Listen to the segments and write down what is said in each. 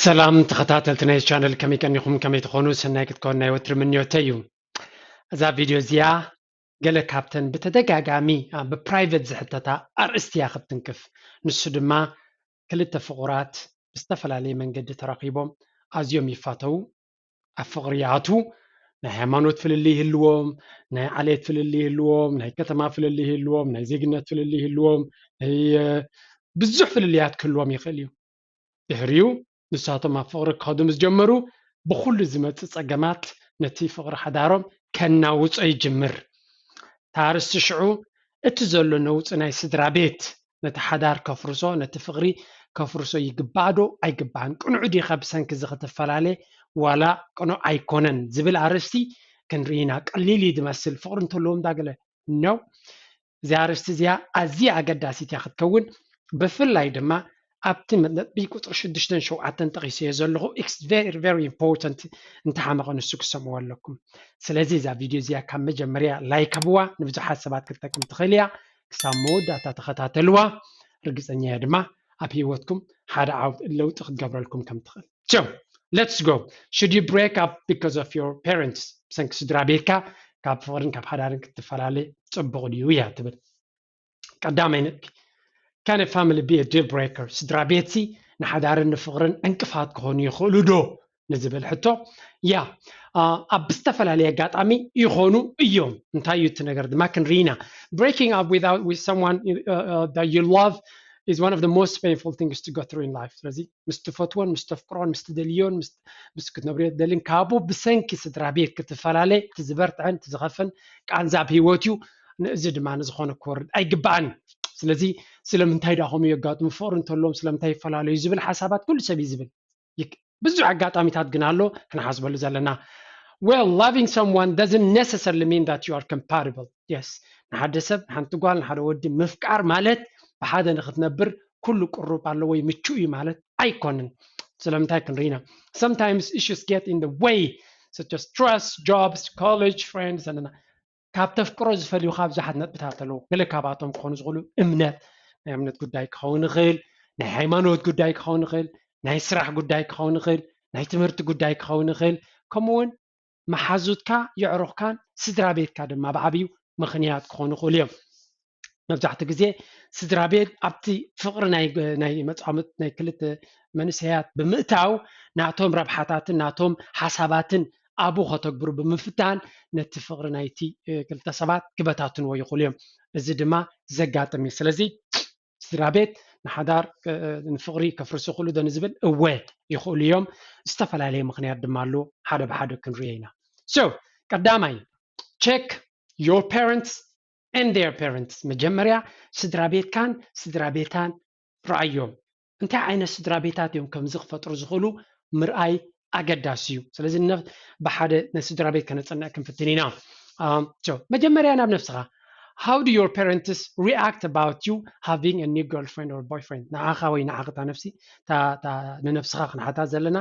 ሰላም ተኸታተልቲ ናይ ቻነል፣ ከመይ ቀኒኹም? ከመይ ትኾኑ? ሰናይ ክትኮን ናይ ወትሪ ምንዮተይ እዩ። እዛ ቪድዮ እዚኣ ገለ ካብተን ብተደጋጋሚ፣ አ፣ ብፕራይቨት ዝሕተታ ኣርእስቲ እያ ክትትንክፍ። ንሱ ድማ ክልተ ፍቑራት ብዝተፈላለየ መንገዲ ተራኺቦም ኣዝዮም ይፋተዉ፣ ኣብ ፍቕሪ ይኣትዉ፣ ናይ ሃይማኖት ፍልልይ ይህልዎም፣ ናይ ዓሌት ፍልልይ ይህልዎም፣ ናይ ከተማ ፍልልይ ይህልዎም፣ ናይ ዜግነት ፍልልይ ይህልዎም፣ ናይ፣ እ፣ ብዙሕ ፍልልያት ክህልዎም ይኽእል እዩ። ድሕሪኡ ንሳቶም ኣብ ፍቕሪ ክኸዱ ምስ ጀመሩ፣ ብኹሉ ዝመጽእ ጸገማት ነቲ ፍቕሪ ሓዳሮም ከናውጾ ይጅምር። እታ ኣርእስቲ ሽዑ እቲ ዘሎ ነውጺ ናይ ስድራ ቤት ነቲ ሓዳር ከፍርሶ፣ ነቲ ፍቕሪ ከፍርሶ ይግባእ ዶ ኣይግባእን? ቅኑዕ ዲኻ ብሰንኪ እዚ ክትፈላለ ዋላ ቅኑዕ ኣይኮነን ዝብል ኣርእስቲ ክንርኢ ኢና። ቀሊል እዩ ዝመስል፣ ፍቕሪ እንተለዎም ዳገለ ነው። እዚኣ ኣርእስቲ እዚኣ ኣዝያ ኣገዳሲት እያ ክትከውን፣ ብፍላይ ድማ ኣብቲ ነጥቢ ቁጽሪ ሽዱሽተን ሸውዓተን ጠቒሰዮ ዘለኹ፣ it's very, very important፣ እንተሓመቐ ንሱ ክሰምዎ ኣለኩም። ስለዚ እዛ ቪድዮ እዚኣ ካብ መጀመርያ ላይክ ሃብዋ፣ ንብዙሓት ሰባት ክትጠቅም ትኽእል እያ። ክሳብ መወዳእታ ተኸታተልዋ፣ ርግጸኛ እየ ድማ ኣብ ህይወትኩም ሓደ ዓውድ ለውጢ ክትገብረልኩም ከም ትኽእል። So, let's go. Should you break up because of your parents? ብሰንኪ ስድራ ቤትካ ካብ ፍቕርን ካብ ሓዳርን ክትፈላለ ጽቡቕ ድዩ እያ ትብል። ቀዳማይ ነጥቢ፣ can a family be a deal breaker? ስድራ ቤትሲ ንሓዳርን ንፍቕርን ዕንቅፋት ክኾኑ ይኽእሉ ዶ ንዝብል ሕቶ፣ ያ፣ አ፣ ኣብ ዝተፈላለየ ኣጋጣሚ ይኾኑ እዮም። እንታይ እዩ እቲ ነገር ድማ ክንርኢ ኢና። Breaking up without, with someone, uh, uh, that you love is one of the most painful things to go through in life. ስለዚ ምስ ትፈትዎን ምስ ተፍቅሮን ምስ ትደልዮን ምስ፣ ምስ ክትነብርዮ ትደልን ካብኡ ብሰንኪ ስድራ ቤት ክትፈላለ እቲ ዝበርትዐን እቲ ዝኸፍን ቃንዛ ኣብ ህይወት እዩ። ንእዚ ድማ ንዝኾነ ክወርድ ኣይግባእን። ስለዚ ስለምንታይ ዳ ከምኡ የጋጥሙ፣ ፍቕሪ እንተለዎም ስለምንታይ ይፈላለዩ ዝብል ሓሳባት ኩሉ ሰብ እዩ ዝብል። ይክ-፣ ብዙሕ ኣጋጣሚታት ግን ኣሎ ክንሓስበሉ ዘለና። Well, loving someone doesn't necessarily mean that you are compatible. Yes, ንሓደ ሰብ፣ ንሓንቲ ጓል፣ ንሓደ ወዲ ምፍቃር ማለት ብሓደ ንክትነብር ኩሉ ቅሩብ ኣሎ ወይ ምቹእ እዩ ማለት ኣይኮንን። ስለምንታይ ክንርኢና። Sometimes issues get in the way, such as trust, jobs, college, friends, and ካብ ተፍቅሮ ዝፈልዩኻ ብዙሓት ነጥብታት ኣለዉ። ገለ ካብኣቶም ክኾኑ ዝኽእሉ እምነት፣ ናይ እምነት ጉዳይ ክኸውን ይኽእል፣ ናይ ሃይማኖት ጉዳይ ክኸውን ይኽእል፣ ናይ ስራሕ ጉዳይ ክኸውን ይኽእል፣ ናይ ትምህርቲ ጉዳይ ክኸውን ይኽእል፣ ከምኡ እውን መሓዙትካ፣ የዕሩኽካን ስድራ ቤትካ ድማ ብዓብዩ ምኽንያት ክኾኑ ይኽእሉ እዮም። መብዛሕትኡ ግዜ ስድራ ቤት ኣብቲ ፍቕሪ ናይ፣ ናይ መጻምድ ናይ ክልተ መንእሰያት ብምእታው ናቶም ረብሓታትን ናቶም ሓሳባትን ኣብኡ ከተግብሩ ብምፍታን ነቲ ፍቕሪ ናይቲ፣ እ፣ ክልተ ሰባት ክበታትንዎ ይኽእሉ እዮም። እዚ ድማ ዘጋጥም እዩ። ስለዚ ስድራ ቤት ንሓዳር፣ እ፣ ንፍቕሪ ከፍርሱ ይኽእሉ ዶ ንዝብል፣ እወ ይኽእሉ እዮም። ዝተፈላለየ ምኽንያት ድማ ኣሎ፣ ሓደ ብሓደ ክንሪኦ ኢና። So ቀዳማይ፣ check your parents and their parents። መጀመርያ ስድራ ቤትካን ስድራ ቤታን ረኣዮም። እንታይ ዓይነት ስድራ ቤታት እዮም ከምዚ ክፈጥሩ ዝኽእሉ ምርኣይ ኣገዳሲ እዩ። ስለዚ ነ-፣ ብሓደ ነስድራ ቤት ከነጽንዕ ክንፍትን ኢና። Um, so መጀመርያ ናብ ነብስኻ፣ how do your parents react about you having a new girlfriend or boyfriend? ንዓኻ ወይ ንዓኽታ ነፍሲ፣ እታ፣ እታ ንነብስኻ ክንሓታ ዘለና፣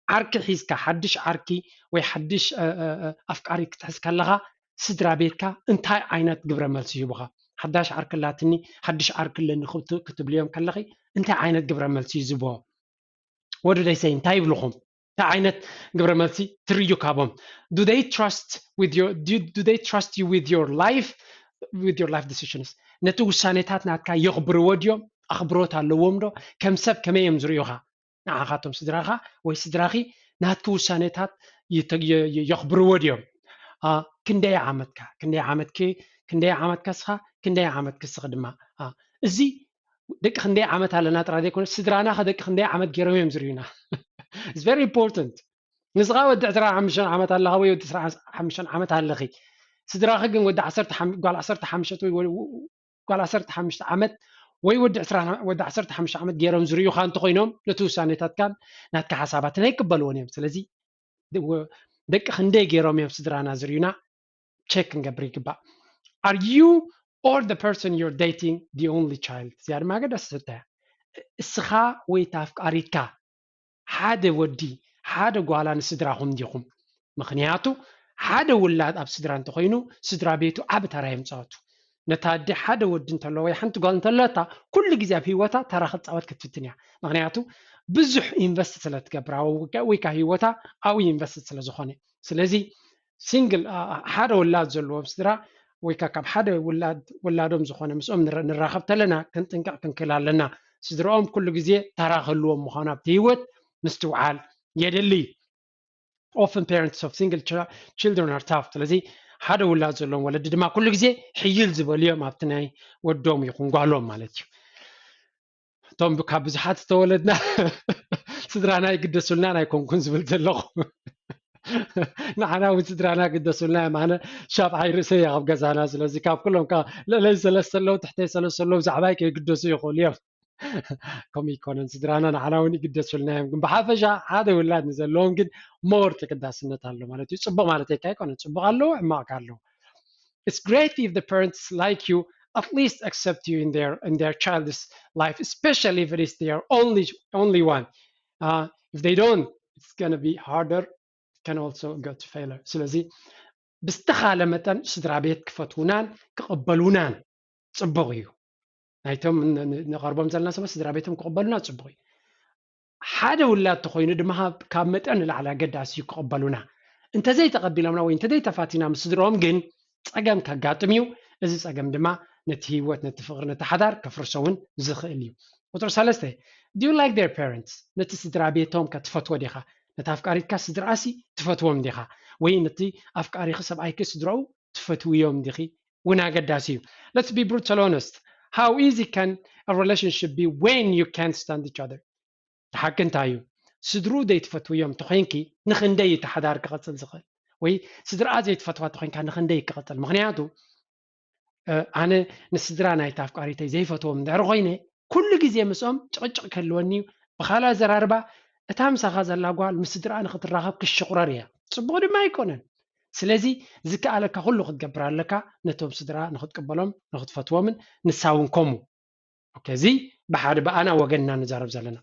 ዓርኪ ሒዝካ፣ ሓድሽ ዓርኪ ወይ ሓድሽ፣ እ፣ እ፣ እ፣ ኣፍቃሪ ክትሕዝ ከለኻ፣ ስድራ ቤትካ እንታይ ዓይነት ግብረ መልሲ ይህቡኻ? ሓዳሽ ዓርኪ ኣላትኒ፣ ሓድሽ ዓርኪ ኣለኒ ክብት-፣ ክትብልዮም ከለኺ፣ እንታይ ዓይነት ግብረ መልሲ ይዝቦ? What do they say? እንታይ ይብልኹም? እንታይ ዓይነት ግብረ መልሲ ትርእዩ ካቦም? Do they trust with your, do, do they trust you with your life, with your life decisions? ነቲ ውሳኔታት ናትካ የኽብርዎ ድዮም? ኣኽብሮት ኣለዎም ዶ? ከም ሰብ ከመይ እዮም ዝርእዩኻ? ንዓኻቶም ስድራኻ ወይ ስድራኺ ናትኪ ውሳኔታት ይተ-፣ የ-፣ የ-፣ የኽብርዎ ድዮም? አ፣ ክንደይ ዓመትካ? ክንደይ ዓመትኪ? ክንደይ ዓመትካ እስኻ? ክንደይ ዓመትኪ እስኺ ድማ? አ፣ እዚ ደቂ ክንደይ ዓመት ኣለና ጥራይ ዘይኮነ፣ ስድራና ከ ደቂ ክንደይ ዓመት ገይሮም እዮም ዝርእዩና? It's very important። ንስኻ ወዲ ዕስራን ሓሙሽተን ዓመት ኣለኻ ወይ ወዲ ዕስራን ሓሙሽተን ዓመት ኣለኺ። ስድራኺ ግን ወዲ ዓሰርተ ሓሙሽተ፣ ጓል ዓሰርተ ሓሙሽተ ወይ ወ-፣ ጓል ዓሰርተ ሓሙሽተ ዓመት ወይ ወዲ ዕስራ፣ ወዲ ዓሰርተ ሓሙሽተ ዓመት ገይሮም ዝርእዩኻ እንተኾይኖም፣ ነቲ ውሳኔታትካን ናትካ ሓሳባትን ኣይቅበልዎን እዮም። ስለዚ ደ-፣ ወ-፣ ደቂ ክንደይ ገይሮም እዮም ስድራና ዝርእዩና? ቸክ ክንገብር ይግባእ። Are you or the person you're dating the only child? እዚኣ ድማ ኣገዳሲ ሕቶ እያ። እስኻ ወይ እታ ኣፍቃሪትካ ሓደ ወዲ፣ ሓደ ጓላ ንስድራኹም ዲኹም? ምኽንያቱ ሓደ ውላድ ኣብ ስድራ እንተኾይኑ፣ ስድራ ቤቱ ዓቢ ተራ እዮም ዝጻወቱ። ነታ ኣደ ሓደ ወዲ እንተሎ ወይ ሓንቲ ጓል እንተለታ ኩሉ ግዜ ኣብ ህይወታ ተራ ክፃወት ክትፍትን እያ። ምክንያቱ ብዙሕ ኢንቨስት ስለ ትገብር ወይ ከዓ ህይወታ ኣብኡ ኢንቨስት ስለ ዝኾነ። ስለዚ ሲንግል ሓደ ወላድ ዘለዎም ስድራ ወይ ከዓ ካብ ሓደ ወላዶም ዝኾነ ምስኦም ንራኸብ ተለና ክንጥንቀቕ ክንክእል ኣለና። ስድራኦም ኩሉ ግዜ ተራ ክህልዎም ምዃኑ ኣብቲ ህይወት ምስትውዓል የድሊ። Often parents of single children are tough። ስለዚ ሓደ ውላድ ዘለዎም ወለዲ ድማ ኩሉ ግዜ ሕይል ዝበሉ እዮም ኣብቲ ናይ ወዶም ይኹን ጓሎም ማለት እዩ። እቶም ካብ ብዙሓት ዝተወለድና ስድራና ይግደሱልናን ኣይኮንኩን ዝብል ዘለኹ። ንዓና እውን ስድራና ግደሱልና እዮም። ኣነ ሻብዓይ ርእሰይ እየ ኣብ ገዛና። ስለዚ ካብ ኩሎም ልዕለይ ሰለስተ ኣለዉ፣ ትሕተይ ሰለስተ ኣለዉ፣ ብዛዕባይ ከይግደሱ ይኽእሉ እዮም። ከምኡ ኣይኮነን፣ ስድራና ንዓና እውን ይግደሱልና እዮም። ግን ብሓፈሻ ሓደ ውላድ ንዘለዎም ግን ሞር ተገዳስነት ኣሎ ማለት እዩ። ፅቡቕ ማለት ኣይኮነን፣ ፅቡቕ ኣለዎ፣ ሕማቕ ኣለዎ። It's great if the parents like you at least accept you in their in their child's life, especially if it is their only only one. Uh, if they don't, it's gonna be harder, can also go to failure. ስለዚ ብዝተኻለ መጠን ስድራ ቤት ክፈትውናን ክቕበሉናን ፅቡቕ እዩ። ናይቶም ንቐርቦም ዘለና ሰባት ስድራ ቤቶም ክቕበሉና ፅቡቕ እዩ። ሓደ ውላድ ተኮይኑ ድማ ካብ መጠን ንላዕሊ ኣገዳሲ እዩ ክቕበሉና። እንተዘይተቐቢሎምና ወይ እንተዘይተፋቲና ምስ ስድርኦም ግን ፀገም ከጋጥም እዩ። እዚ ፀገም ድማ ነቲ ህይወት፣ ነቲ ፍቕሪ፣ ነቲ ሓዳር ከፍርሶ እውን ዝኽእል እዩ። ቁፅሪ ሰለስተ፣ do you like their parents? ነቲ ስድራ ቤቶም ከ ትፈትዎ ዲኻ? ነቲ ኣፍቃሪትካ ስድራኣሲ ትፈትዎም ዲኻ? ወይ ነቲ ኣፍቃሪኺ ሰብኣይኪ ስድራኡ ትፈትውዮም ዲኺ? እውን ኣገዳሲ እዩ። Let's be brutal honest. How easy can a relationship be when you can't stand each other? ሓቂ እንታይ እዩ? ስድሩ ዘይትፈትውዮም ተኮይንኪ ንክንደይ እቲ ሓዳር ክቐፅል ዝኽእል? ወይ ስድራኣ ዘይትፈትዋ ተኮይንካ ንክንደይ ክቐፅል? ምክንያቱ ኣነ ንስድራ ናይታ ኣፍቃሪተይ ዘይፈትዎም እንድሕር ኮይነ ኩሉ ግዜ ምስኦም ጭቕጭቕ ክህልወኒ እዩ። ብካልእ ኣዘራርባ እታ ምሳኻ ዘላ ጓል ምስ ስድራኣ ንክትራኸብ ክሽቑረር እያ። ፅቡቕ ድማ ኣይኮነን። ስለዚ ዝከኣለካ ኩሉ ክትገብር ኣለካ ነቶም ስድራ ንክትቅበሎም ንክትፈትዎምን ንሳ እውን ከምኡ። ኦኬ፣ እዚ ብሓደ ብኣና ወገንና ንዛረብ ዘለና።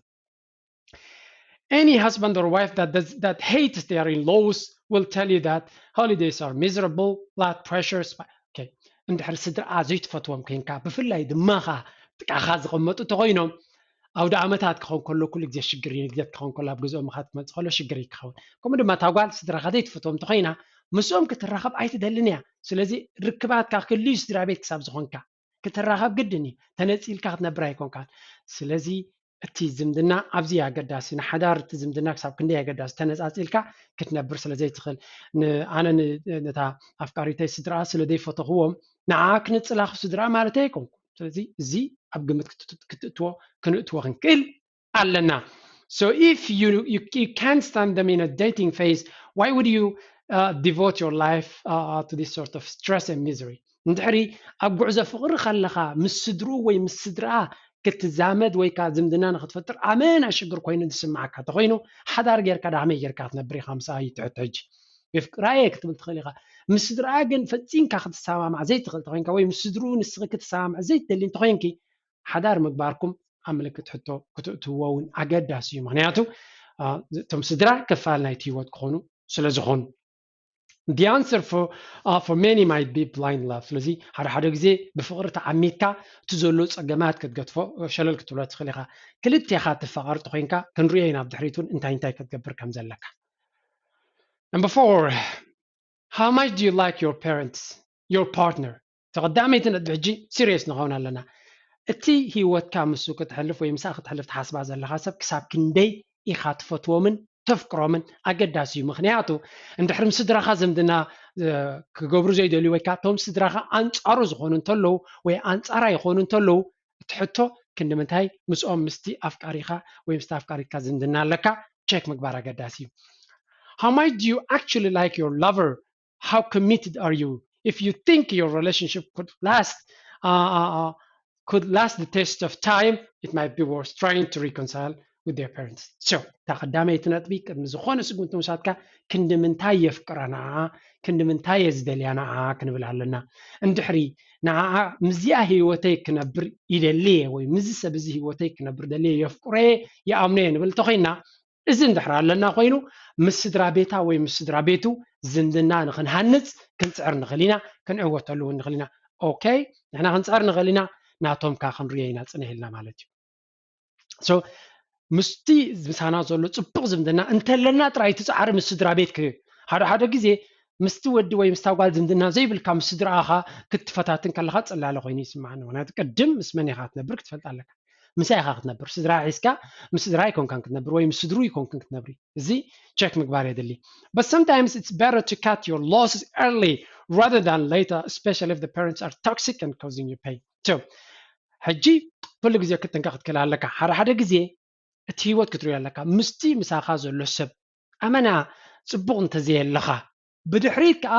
Any husband or wife that does that hates their in-laws will tell you that holidays are miserable, blood pressures. Okay, እንድሕር ስድራኣ ዘይትፈትዎም ኮይንካ ብፍላይ ድማኻ ጥቃኻ ዝቐመጡ ተኮይኖም ኣውደ ዓመታት ክኸውን ከሎ ኩሉ ግዜ ሽግር እዩ። ንግደት ክኸውን ከሎ ኣብ ገዝኦም ምኻድ ክመፅእ ከሎ ሽግር እዩ ክኸውን። ከምኡ ድማ እታ ጓል ስድራኻ ዘይትፈትዎም ተኮይና ምስኦም ክትራኸብ ኣይትደልን እያ። ስለዚ ርክባትካ ክልዩ ስድራ ቤት ክሳብ ዝኾንካ ክትራኸብ ግድን እዩ። ተነፂልካ ክትነብር ኣይኮንካን። ስለዚ እቲ ዝምድና ኣብዚ ኣገዳሲ ንሓዳር እቲ ዝምድና ክሳብ ክንደይ ኣገዳሲ ተነፃፂልካ ክትነብር ስለ ዘይትኽእል ኣነ ነታ ኣፍቃሪተይ ስድራኣ ስለ ዘይፈተኽዎም ንዓ ክንፅላ ስድራ ማለት ኣይኮንኩ። ስለዚ እዚ ኣብ ግምት ክትእትዎ ክንእትዎ ክንክእል ኣለና። So if you, you, you can't stand them in a dating phase, why would you uh, devote your life uh, to this sort of stress and misery? እንድሕሪ ኣብ ጉዕዞ ፍቕሪ ከለኻ ምስ ስድርኡ ወይ ምስ ስድርኣ ክትዛመድ ወይ ከዓ ዝምድና ንክትፈጥር ኣመና ሽግር ኮይኑ ዝስማዓካ ተኮይኑ ሓዳር ጌርካ ዳመይ ጌርካ ክትነብር ኢኻ። ምሳኣ ይትሕት ሕጂ የፍቅራየ ክትብል ትኽእል ኢኻ። ምስ ስድርኣ ግን ፈፂምካ ክትሰማማዕ ዘይትኽእል ተኮይንካ ወይ ምስ ስድርኡ ንስኺ ክትሰማማዕ ዘይትደሊ እንተኮይንኪ ሓዳር ምግባርኩም ኣብ ምልክት ሕቶ ክትእትዎ እውን ኣገዳሲ እዩ። ምክንያቱ እቶም ስድራ ክፋል ናይቲ ህይወት ክኾኑ ስለ ዝኾኑ። The answer for, uh, for many might be blind love. ስለዚ ሓደ ሓደ ግዜ ብፍቕሪ ተዓሚትካ እቲ ዘሎ ፀገማት ክትገትፎ ሸለል ክትብሎ ትኽእል ኢኻ። ክልቴኻ ትፋቐር ተኮይንካ ክንሪኦ ኢና ኣብ ድሕሪት እውን እንታይ እንታይ ክትገብር ከም ዘለካ። Number four, how much do you like your parents, your partner? ተቐዳመይቲ ነጥቢ ሕጂ ሲሪየስ ንኸውን ኣለና። እቲ ህይወትካ ምስኡ ክትሕልፍ ወይ ምሳኣ ክትሕልፍ ትሓስባ ዘለኻ ሰብ ክሳብ ክንደይ ኢኻ ትፈትዎምን ተፍቅሮምን ኣገዳሲ እዩ። ምክንያቱ እንድሕር ምስ ስድራኻ ዝምድና ክገብሩ ዘይደልዩ ወይ ከዓ እቶም ስድራኻ ኣንፃሩ ዝኾኑ እንተለዉ ወይ ኣንፃራ ይኾኑ እንተለዉ እቲ ሕቶ ክንዲ ምንታይ ምስኦም ምስቲ ኣፍቃሪኻ ወይ ምስቲ ኣፍቃሪትካ ዝምድና ኣለካ ቸክ ምግባር ኣገዳሲ እዩ። How much do you actually like your lover? How committed are you? If you think your relationship could last uh, uh, could last the test of time, it might be worth trying to reconcile with their parents. So እታ ቀዳመይቲ ነጥቢ ቅድሚ ዝኾነ ስጉምቲ ምውሳድካ ክንዲ ምንታይ የፍቅራ ንዓኣ ክንዲ ምንታይ እየ ዝደልያ ንዓኣ ክንብል ኣለና። እንድሕሪ ንዓኣ ምስዚኣ ህይወተይ ክነብር ይደሊ እየ ወይ ምስዚ ሰብ እዚ ህይወተይ ክነብር ደሊ እየ የፍቅሮ እየ ይኣምኖ እየ ንብል እንተኮይና እዚ እንድሕር ኣለና ኮይኑ ምስ ስድራ ቤታ ወይ ምስ ስድራ ቤቱ ዝምድና ንክንሃንፅ ክንፅዕር ንኽእል ኢና፣ ክንዕወተሉ እውን ንኽእል ኢና። okay ንሕና ክንፅዕር ንኽእል ኢና፣ ናቶም ከ ክንሪኦ ኢና ፅንሕ ኢልና ማለት እዩ። So ምስቲ ምሳና ዘሎ ፅቡቕ ዝምድና እንተለና ጥራይ እቲ ፃዕሪ ምስ ስድራ ቤት ክህብ። ሓደ ሓደ ግዜ ምስቲ ወዲ ወይ ምስታ ጓል ዝምድና ዘይብልካ ምስ ስድራኻ ክትፈታትን ከለኻ ፅላለ ኮይኑ ይስማዓኒ። ምክንያቱ ቅድም ምስ መን ኢኻ ክትነብር ክትፈልጥ ኣለካ። ምሳይ ኢኻ ክትነብር፣ ስድራ ሒዝካ ምስ ስድራ ኣይኮንካን ክትነብር ወይ ምስ ስድሩ ኣይኮንክን ክትነብሪ። እዚ ቸክ ምግባር የድሊ። But sometimes it's better to cut your losses early rather than later, especially if the parents are toxic and causing you pain. So ሕጂ ኩሉ ግዜ ክትጥንቀቕ ክትክእል ኣለካ። ሓደ ሓደ ግዜ እቲ ህይወት ክትሪኦ ኣለካ። ምስቲ ምሳኻ ዘሎ ሰብ ኣመና ፅቡቕ እንተዘየለኻ፣ ብድሕሪት ከዓ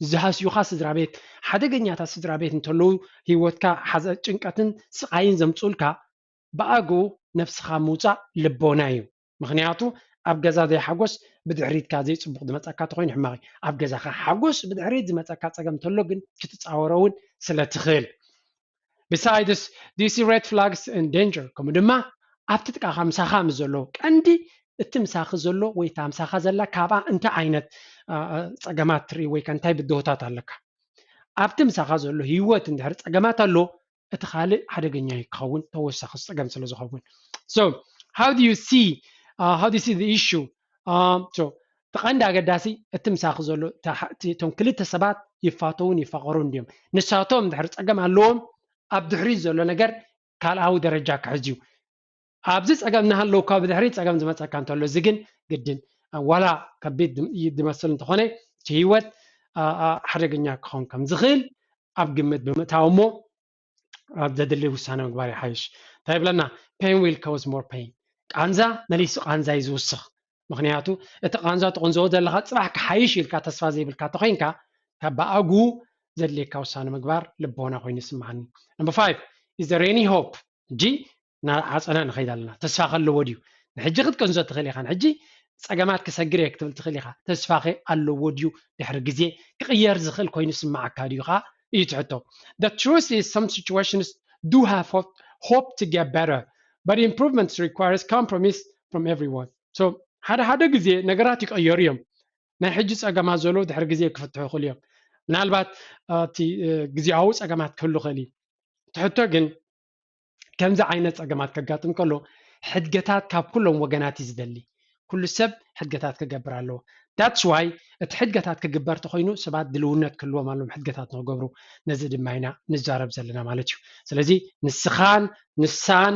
ዝሃስዩኻ ስድራ ቤት፣ ሓደገኛታት ስድራ ቤት እንተለዉ ህይወትካ ሓዘ ጭንቀትን ስቓይን ዘምፅኡልካ፣ ብኣግኡ ነብስኻ ምውፃእ ልቦና እዩ። ምክንያቱ ኣብ ገዛ ዘይሓጎስ ብድሕሪትካ ዘይፅቡቕ ዝመፀካ ተኮይኑ ሕማቕ እዩ። ኣብ ገዛኻ ሓጎስ ብድሕሪት ዝመፀካ ፀገም እንተሎ ግን ክትፃወሮ እውን ስለ ትኽእል። Besides, do you see red flags and danger? ከምኡ ድማ ኣብቲ ጥቃኻ ምሳኻ ምስ ዘሎ ቀንዲ እቲ ምሳኺ ዘሎ ወይ እታ ምሳኻ ዘላ ካብኣ እንታይ ዓይነት ጸገማት ትርኢ ወይ ከ እንታይ ብድሆታት ኣለካ? ኣብቲ ምሳኻ ዘሎ ህይወት እንድሕር ጸገማት ኣሎ እቲ ካልእ ሓደገኛ እዩ ክኸውን ተወሳኺ ጸገም ስለ ዝኸውን። So how do you see uh, how do you see the issue? Um, so እቲ ቀንዲ ኣገዳሲ እቲ ምሳኺ ዘሎ እቶም ክልተ ሰባት ይፋተውን ይፋቐሩን ድዮም? ንሳቶም እንድሕር ጸገም ኣለዎም ኣብ ድሕሪት ዘሎ ነገር ካልኣዊ ደረጃ ክሕዝ እዩ። ኣብዚ ጸገም እናሃለውካ ብድሕሪት ጸገም ዝመጸካ እንተሎ እዚ ግን ግድን ዋላ ከቢድ ዝመስል እንተኾነ እቲ ህይወት ሓደገኛ ክኸውን ከም ዝኽእል ኣብ ግምት ብምእታው እሞ ኣብ ዘድሊ ውሳነ ምግባር ይሓይሽ። እንታይ ይብለና? Pain will cause more pain። ቃንዛ መሊሱ ቃንዛ እዩ ዝውስኽ። ምክንያቱ እቲ ቃንዛ ትቕንዘዎ ዘለኻ ፅባሕ ክሓይሽ ኢልካ ተስፋ ዘይብልካ ተኮይንካ ካብ ብኣግኡ ዘድልየካ ውሳነ ምግባር ልቦና ኮይኑ ይስምዓኒ። Number five, is there any hope? ሕጂ እናዓፀና ንኸይድ ኣለና። ተስፋ ከለዎ ድዩ? ንሕጂ ክትቅንዞ ትኽእል ኢኻ። ንሕጂ ፀገማት ክሰግር እየ ክትብል ትኽእል ኢኻ። ተስፋኸ ኣለዎ ድዩ? ድሕሪ ግዜ ክቕየር ዝኽእል ኮይኑ ስምዓካ ድዩ ከዓ እዩ ትሕቶ። The truth is some situations do have hope, hope to get better, but improvements requires compromise from everyone. So ሓደ ሓደ ግዜ ነገራት ይቀየሩ እዮም። ናይ ሕጂ ፀገማት ዘለዉ ድሕሪ ግዜ ክፍትሑ ይኽእሉ እዮም። ምናልባት እቲ ግዜያዊ ፀገማት ክህሉ ይኽእል እዩ። ትሕቶ ግን ከምዚ ዓይነት ፀገማት ከጋጥም ከሎ ሕድገታት ካብ ኩሎም ወገናት እዩ ዝደሊ። ኩሉ ሰብ ሕድገታት ክገብር ኣለዎ። That's why እቲ ሕድገታት ክግበር ተኮይኑ ሰባት ድልውነት ክህልዎም ኣለዎም ሕድገታት ንክገብሩ። ነዚ ድማ ኢና ንዛረብ ዘለና ማለት እዩ። ስለዚ ንስኻን ንሳን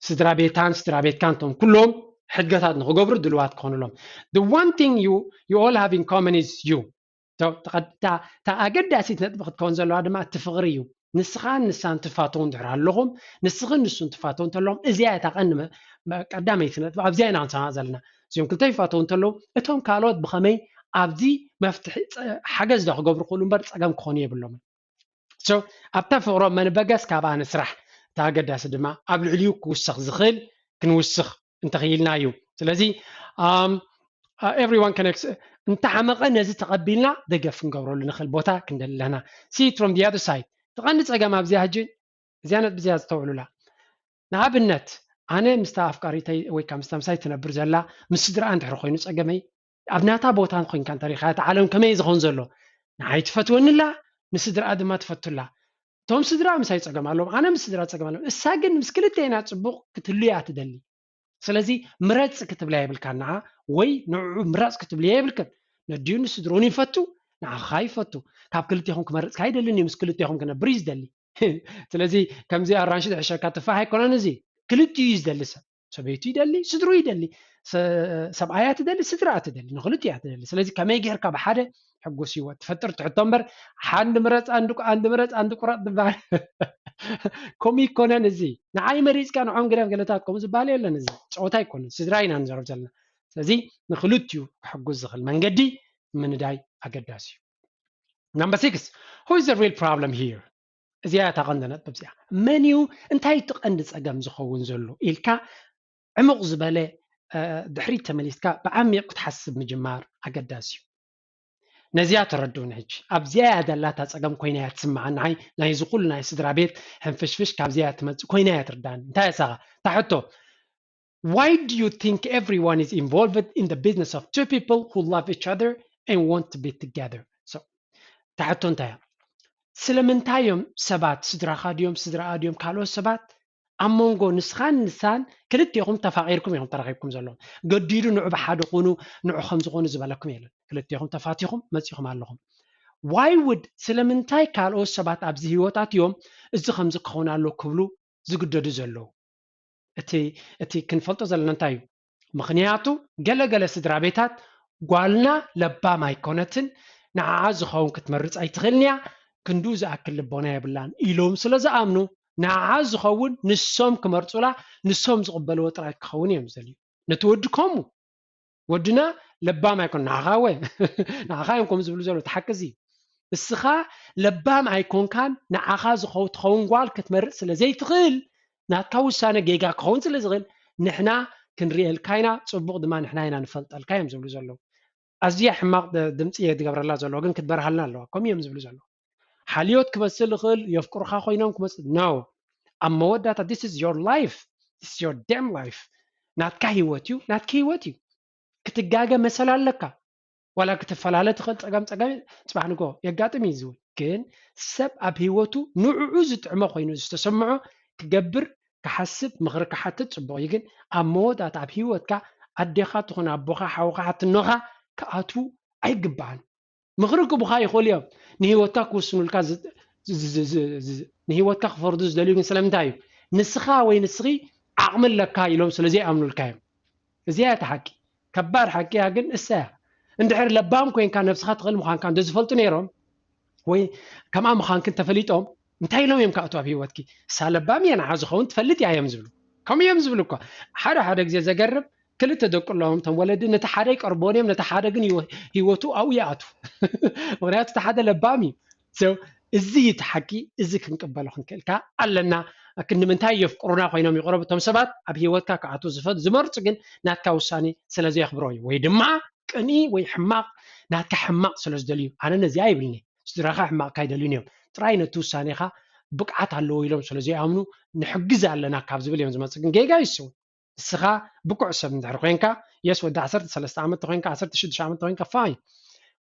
ስድራ ቤታን ስድራ ቤትካን እቶም ኩሎም ሕድገታት ንክገብሩ ድልዋት ክኾኑሎም። The one thing you, you all have in common is you. እታ ኣገዳሲት ነጥቢ ክትከውን ዘለዋ ድማ እቲ ፍቕሪ እዩ። ንስኻን ንሳን ትፋተው እንድሕር ኣለኹም፣ ንስኽን ንሱን ትፋተው እንተለኹም፣ እዚኣ እታ ቀንዲ ቀዳመይቲ ነጥቢ ኣብዚኣ ኢና ክንሰማማዕ ዘለና። እዚኦም ክልተ ይፋተው እንተለዉ እቶም ካልኦት ብኸመይ ኣብዚ መፍትሒ ሓገዝ ዶ ክገብሩ ክኽእሉ እምበር ፀገም ክኾኑ የብሎምን። So ኣብታ ፍቕሮም መንበገስ ካብኣ ንስራሕ። እቲ ኣገዳሲ ድማ ኣብ ልዕሊኡ ክውሰኽ ዝኽእል ክንውስኽ እንተኽኢልና እዩ። ስለዚ everyone can, እንተሓመቐ ነዚ ተቐቢልና ደገፍ ክንገብረሉ ንኽእል ቦታ ክንደሊ ኣለና። See it from the other side። እቲ ቀንዲ ፀገም ኣብዚኣ ሕጂ እዚኣ ነጥቢ እዚኣ ዝተውዕሉላ። ንኣብነት ኣነ ምስታ ኣፍቃሪተይ ወይ ከዓ ምስታ ምሳይ ትነብር ዘላ ምስ ስድራኣ እንድሕር ኮይኑ ፀገመይ ኣብ ናታ ቦታ ኮይንካ እንተሪኻ እቲ ዓለም ከመይ ዝኸውን ዘሎ ንዓይ ትፈትወኒ ኣላ ንስድራኣ ድማ ትፈቱ ኣላ። እቶም ስድራ ምሳይ ፀገም ኣለዎም ኣነ ምስ ስድራ ፀገም ኣለዎም እሳ ግን ምስ ክልቴና ፅቡቕ ክትህሉ እያ ትደሊ። ስለዚ ምረፅ ክትብላ የብልካ ንዓ ወይ ንዕዑ ምረፅ ክትብልዮ የብልክን። ነዲኡ ንስድርኡን ይፈቱ ንዓኻ ይፈቱ። ካብ ክልቴኹም ክመርፅካ ኣይደልን እዩ ምስ ክልቴኹም ክነብር እዩ ዝደሊ። ስለዚ ከምዚ ኣራንሺ ዝሕሸካ ትፋሕ ኣይኮነን እዚ ክልቲኡ እዩ ዝደሊ ሰብ ሰበይቱ ይደሊ ስድሩ ይደሊ ሰብኣያ ትደሊ ስድራ ትደሊ ንክልቲኡ እያ ትደሊ። ስለዚ ከመይ ጌርካ ብሓደ ሕጉስ ህይወት ትፈጥር ትሕቶ እምበር ሓንዲ ምረፅ ኣንዲ ምረፅ ኣንዲ ቁረፅ ዝበሃል ከምኡ ይኮነን እዚ ንዓይ መሪፅካ ንዖም ግደፍ ገለታት ከምኡ ዝበሃል የለን። እዚ ፀወታ ኣይኮነን ስድራ ኢና ንዘረብ ዘለና። ስለዚ ንክልቲኡ ክሕጉዝ ዝኽእል መንገዲ ምንዳይ ኣገዳሲ እዩ። Number six, who is the real problem here? እዚኣ እታ ቀንዲ ነጥብ እዚኣ መን እዩ እንታይ እቲ ቀንዲ ፀገም ዝኸውን ዘሎ ኢልካ ዕሙቕ ዝበለ ድሕሪት ተመሊስካ ብዓሚቕ ክትሓስብ ምጅማር ኣገዳሲ እዩ። ነዚኣ ተረድኡኒ ሕጂ ኣብዚኣ እያ ዘላታ ፀገም ኮይና እያ ትስምዓኒ ንዓይ ናይዚ ኩሉ ናይ ስድራ ቤት ሕንፍሽፍሽ ካብዚኣ እያ ትመፅእ ኮይና እያ ትርዳኒ እንታይ እያ ሳኻ እታ ሕቶ? Why do you think everyone is involved in the business of two people who love each other and want to be together? So እታ ሕቶ እንታይ እያ? ስለምንታይ እዮም ሰባት፣ ስድራኻ ድዮም፣ ስድራኣ ድዮም፣ ካልኦት ሰባት ኣብ መንጎ ንስኻን ንሳን ክልቴኹም ተፋቒርኩም ኢኹም ተራኺብኩም ዘለኹም። ገዲዱ ንዑ ብሓደ ኩኑ፣ ንዑ ከም ዝኾኑ ዝበለኩም የለን። ክልቴኹም ተፋቲኹም መጺኹም ኣለኹም። Why would፣ ስለምንታይ ካልኦት ሰባት ኣብዚ ህይወት ኣትዮም እዚ ከምዚ ክኸውን ኣሎ ክብሉ ዝግደዱ ዘለዉ? እቲ እቲ ክንፈልጦ ዘለና እንታይ እዩ? ምኽንያቱ ገለ ገለ ስድራ ቤታት ጓልና ለባም ኣይኮነትን፣ ንዓኣ ዝኸውን ክትመርጽ ኣይትኽእልን እያ፣ ክንዱ ዝኣክል ልቦና የብላን ኢሎም ስለ ዝኣምኑ፣ ንዓኣ ዝኸውን ንሶም ክመርጹላ፣ ንሶም ዝቕበልዎ ጥራይ ክኸውን እዮም ዝደልዩ። ነቲ ወዲ ከምኡ፣ ወድና ለባም ኣይኮን፣ ንዓኻ ወ ንዓኻ እዮም ከምኡ ዝብሉ ዘለዉ፣ እቲ ሓቂ እዚ። እስኻ ለባም ኣይኮንካን፣ ንዓኻ ዝኸው-፣ ትኸውን ጓል ክትመርጽ ስለ ዘይትኽእል፣ ናትካ ውሳነ ጌጋ ክኸውን ስለ ዝኽእል፣ ንሕና ክንርእየልካ ኢና፣ ጽቡቕ ድማ ንሕና ኢና ንፈልጠልካ እዮም ዝብሉ ዘለዉ። ኣዝያ ሕማቕ ድ-፣ ድምጺ እየ ዝገብረላ ዘለኹ፣ ግን ክትበርሃልና ኣለዋ። ከምኡ እዮም ዝብሉ ዘለዉ። ሓልዮት ክመስል ይኽእል፣ የፍቅሩኻ ኮይኖም ክመስል፣ no። ኣብ መወዳእታ፣ this is your life, this is your damn life። ናትካ ህይወት እዩ፣ ናትካ ህይወት እዩ። ክትጋገ መሰል ኣለካ። ዋላ ክትፈላለ ትኽእል፣ ጸገም ጸገም ጽባሕ ንግሆ የጋጥም እዩ ዝብል። ግን ሰብ ኣብ ህይወቱ ንዕኡ ዝጥዕሞ ኮይኑ ዝተሰምዖ ክገብር፣ ክሓስብ፣ ምኽሪ ክሓትት ጽቡቕ እዩ። ግን ኣብ መወዳእታ ኣብ ህይወትካ ኣዴኻ ትኹን ኣቦኻ፣ ሓውኻ፣ ሓትኖኻ ክኣትዉ ኣይግባእን። ምኽሪ ክቡኻ ይኽእሉ እዮም። ንህይወትካ ክውስኑልካ ዝ-፣ ዝ-፣ ዝ-፣ ዝ-፣ ዝ-፣ ንህይወትካ ክፈርዱ ዝደልዩ ግን ስለምንታይ እዩ? ንስኻ ወይ ንስኺ ዓቕሚ ኣለካ ኢሎም ስለ ዘይኣምኑልካ እዮም። እዚኣ እያ እቲ ሓቂ። ከባድ ሓቂ እያ ግን እሳ እያ። እንድሕር ለባም ኮይንካ ነብስኻ ትኽእል ምዃንካ እንተዝፈልጡ ነይሮም ወይ ከምኣ ምዃንኪ እንተፈሊጦም እንታይ ኢሎም እዮም ክኣትዉ ኣብ ህይወትኪ? እሳ ለባም እያ ንዓ ዝኸውን ትፈልጥ እያ እዮም ዝብሉ። ከምኡ እዮም ዝብሉ እኳ። ሓደ ሓደ ግዜ ዘገርም ክልተ ደቂ ኣለዎም እቶም ወለዲ ነቲ ሓደ ይቀርብዎን እዮም ነቲ ሓደ ግን ህይወ-፣ ህይወቱ ኣብኡ ይኣትዉ። ምኽንያቱ እቲ ሓደ ለባም እዩ። So እዚ እዩ እቲ ሓቂ፣ እዚ ክንቅበሎ ክንክእል ከኣ ኣለና። ክንዲ ምንታይ የፍቅሩና ኮይኖም ይቕረቡ እቶም ሰባት ኣብ ህይወትካ ክኣትዉ ዝፈ-፣ ዝመርጹ ግን ናትካ ውሳኔ ስለ ዘየኽብሮ እዩ። ወይ ድማ ቅንኢ ወይ ሕማቕ ናትካ ሕማቕ ስለ ዝደልዩ፣ ኣነ ነዚኣ ይብልኒ። ስድራኻ ሕማቕካ ኣይደልዩን እዮም። ጥራይ ነቲ ውሳኔኻ ብቕዓት ኣለዎ ኢሎም ስለ ዘይኣምኑ ንሕግዝ ኣለና ካብ ዝብል እዮም ዝመጽእ። ግን ጌጋ እዩ እሱ። ንስኻ ብቁዕ ሰብ እንድሕር ኮይንካ፣ የስ ወዲ ዓሰርተ ሰለስተ ዓመት ተኮይንካ፣ ዓሰርተ ሽዱሽተ ዓመት ተኮይንካ፣ ፋይን።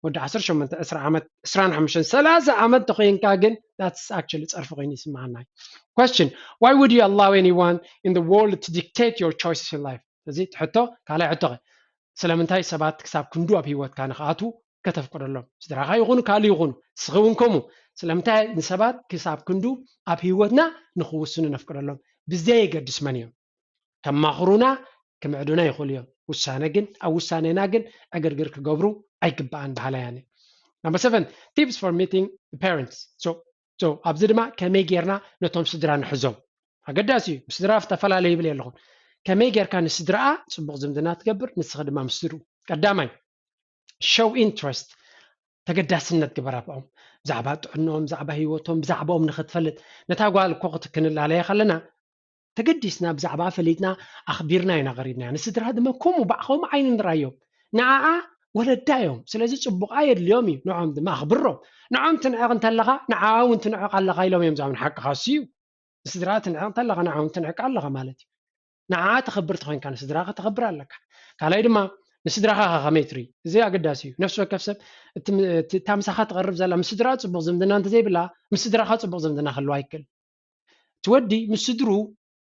ወዲ ዓሰርተ ሸሞንተ፣ ዕስራ ዓመት፣ ዕስራን ሓሙሽተን፣ ሰላሳ ዓመት ተኮይንካ ግን that's actually ጸርፊ ኮይኑ ይስምዓና እዩ። Question, why would you allow anyone in the world to dictate your choices in life? እዚ እቲ ሕቶ፣ ካልኣይ ሕቶ ከ? ስለምንታይ ሰባት ክሳብ ክንዱ ኣብ ህይወትካ ንኽኣትዉ ከተፍቅደሎም? ስድራኻ ይኹኑ ካልእ ይኹኑ፣ ንስኺ እውን ከምኡ። ስለምንታይ ንሰባት ክሳብ ክንዱ ኣብ ህይወትና ንኽውስኑ ነፍቅደሎም? ብዘየገድስ መን እዮም። ከማኽሩና፣ ክምዕዱና ይኽእሉ እዮም። ውሳነ ግን፣ ኣብ ውሳኔና ግን ዕግርግር ክገብሩ ኣይግባእን በሃላይ ኣነ። Number seven, tips for meeting the parents. So, so ኣብዚ ድማ ከመይ ጌርና ነቶም ስድራ ንሕዞም? ኣገዳሲ እዩ። ምስ ስድራ ተፈላለዩ ይብል የለኹን። ከመይ ጌርካ ንስድራኣ ጽቡቕ ዝምድና ትገብር፣ ንስኺ ድማ ምስ ስድርኡ? ቀዳማይ፣ show interest፣ ተገዳስነት ግበር ኣብኦም። ብዛዕባ ጥዕንኦም፣ ብዛዕባ ህይወቶም፣ ብዛዕባኦም ንኽትፈልጥ። ነታ ጓል እኮ ክት-፣ ክንላለያ ከለና፣ ተገዲስና ብዛዕባኣ ፈሊጥና፣ ኣኽቢርና ኢና ቀሪብናያ። ንስድራ ድማ ከምኡ፣ ብዓ-፣ ከምኡ ዓይኒ ንርኣዮም። ንዓኣ ወለዳ እዮም። ስለዚ ጽቡቓ የድልዮም እዩ። ንዖም ድማ ኣኽብሮም። ንዖም ትንዕቕ እንተለኻ፣ ንዓኣ እውን ትንዕቕ ኣለኻ ኢሎም እዮም ዝኣምኑ። ሓቅኻ እሱ እዩ። ንስድራኣ ትንዕቕ እንተለኻ፣ ንዓኣ እውን ትንዕቕ ኣለኻ ማለት እዩ። ንዓኣ ተኽብር ተኾይንካ፣ ንስድራኻ ተኽብር ኣለካ። ካልኣይ ድማ፣ ንስድራኻ ከ ከመይ ትርኢ? እዚ ኣገዳሲ እዩ። ነፍሲ ወከፍ ሰብ፣ እቲ ም-፣ እቲ፣ እታ ምሳኻ ትቐርብ ዘላ፣ ምስ ስድራኣ ጽቡቕ ዝምድና እንተዘይብላ፣ ምስ ስድራኻ ጽቡቕ ዝምድና ክህልዋ ኣይክእል። እቲ ወዲ ምስ ስድርኡ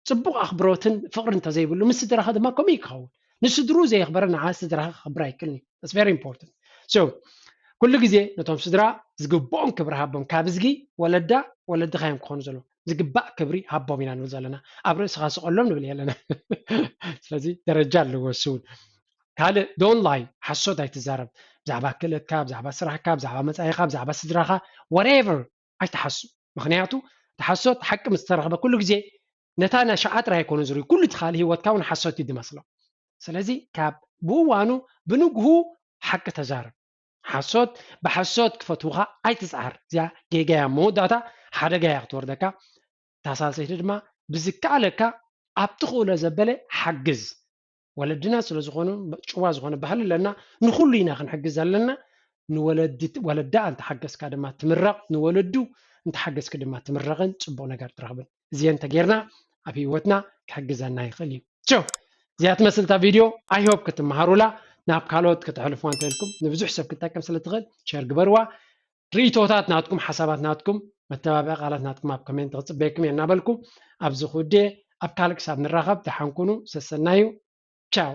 ጽቡቕ ኣኽብሮትን ፍቕርን እንተዘይብሉ፣ ምስ ስድራኻ ድማ ከምኡ እዩ ክኸውን። ንስድርኡ ዘየኽበረ ንዓ ስድራኻ ክኽብር ኣይክእልን እዩ። That's very important። So፣ ኩሉ ግዜ ነቶም ስድራ ዝግብኦም ክብሪ ሃቦም። ካብ እዝጊ ወለዳ፣ ወለድኻ እዮም ክኾኑ ዘለዎም። ዝግባእ ክብሪ ሃቦም ኢና ንብል ዘለና። ኣብ ርእስኻ ስቐሎም ንብል የለና። ስለዚ ደረጃ ኣለዎ እሱ እውን። ካልእ፣ don't lie፣ ሓሶት ኣይትዛረብ። ብዛዕባ ክእለትካ፣ ብዛዕባ ስራሕካ፣ ብዛዕባ መጻኢኻ፣ ብዛዕባ ስድራኻ፣ whatever፣ ኣይትሓሱ። ምኽንያቱ፣ እቲ ሓሶት ሓቂ ምስ ተረኽበ ኩሉ ግዜ ነታ ናይ ሸዓ ጥራይ ኣይኮነ ዝርእዩ፣ ኩሉ እቲ ካልእ ህይወትካ እውን ሓሶት እዩ ዝመስሎ። ስለዚ፣ ካብ ብእዋኑ፣ ብንግሁ ሓቂ ተዛረብ። ሓሶት፣ ብሓሶት ክፈትዉኻ ኣይትጽዓር። እዚኣ ጌጋ እያ። ኣብ መወዳእታ ሓደጋ እያ ክትወርደካ። እታ ሳልሰይቲ ድማ፣ ብዝከኣለካ፣ ኣብ ትኽእሎ ዘበለ ሓግዝ። ወለድና ስለ ዝኾኑ፣ ጭዋ ዝኾነ ባህሊ ኣለና። ንኹሉ ኢና ክንሕግዝ ዘለና። ንወለዲ-፣ ወለዳ እንተሓገዝካ ድማ ትምረቕ፣ ንወለዱ እንተሓገዝኪ ድማ ትምረቕን ጽቡቕ ነገር ትረኽብን። እዚአን እንተጌርና ኣብ ህይወትና ክሕግዘና ይኽእል እዩ። So፣ እዚኣ ትመስል እታ ቪድዮ። I hope ክትመሃሩላ፣ ናብ ካልኦት ከተሕልፉዋ እንተኢልኩም፣ ንብዙሕ ሰብ ክትጠቅም ስለ ትኽእል፣ ሸር ግበርዋ። ርእይቶታት ናትኩም፣ ሓሳባት ናትኩም መተባብዒ ቃላት ናትኩም ኣብ ኮሜንት ክፅበየኩም እየ እናበልኩ ኣብዚ ክውድየ። ኣብ ካልእ ክሳብ ንራኸብ ደሓን ኩኑ። ሰሰናዩ። ቻው።